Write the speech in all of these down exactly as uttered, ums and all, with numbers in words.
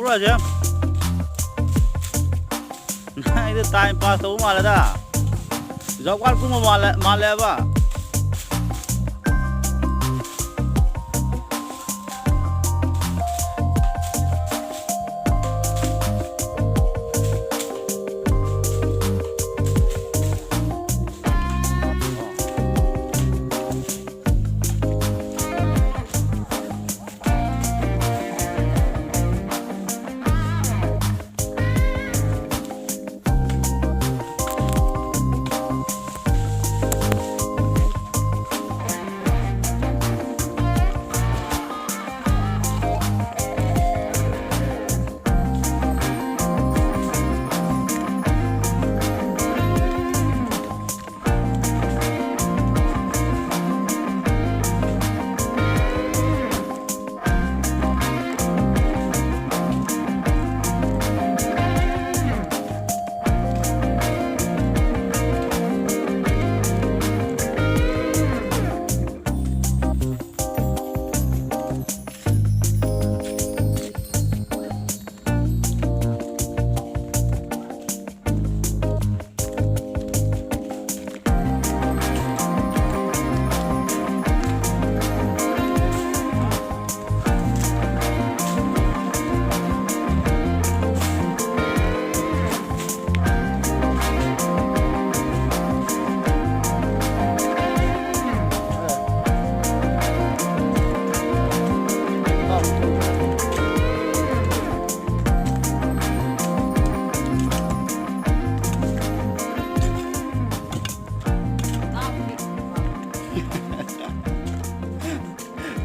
pa je. Nai de time pass to ma le da. Jawkal pu ma le, ma le ba.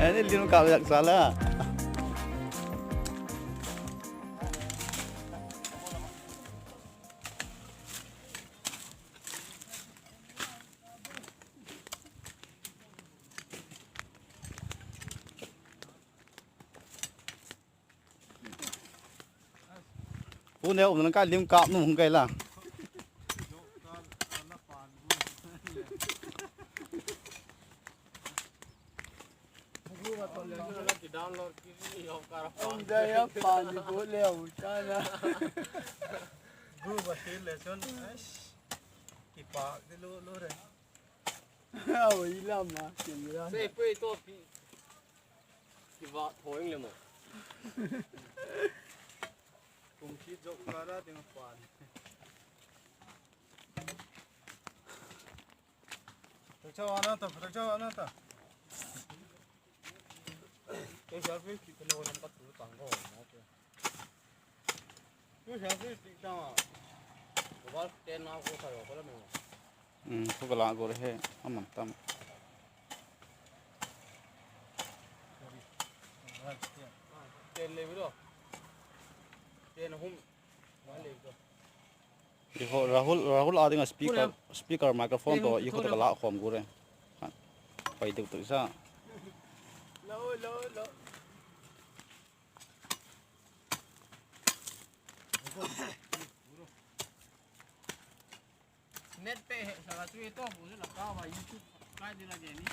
Ani lim kap yak sa la. U neu um nang ka lim kap nu hung kai la. Ong dai a pan ni ko leu chana. Group a thil le chun, ais, kipak di lu lu re. Au, i lam a, camera. Sei pui to pi. Kiva thoing le mo. Kum ki jok ka ra ding a pan. Photo chau ana ta, photo chau ana ta. Kei selfie stick ka lo lam ka tu tang ko na te. Tu selfie stick ta ma. Ko bal te na ko sa yo ko la me. Hmm, ko ka la ko re he, a man tam. Te le bi lo. Te na hum. Ma le bi lo. Iho Rahul, Rahul a ding a speaker, speaker microphone to iho to ka la khom gu re. Pai deu tu sa. Lo, lo, lo. Net pe he sa la tu e to bu la ka wa YouTube kai di la ge ni.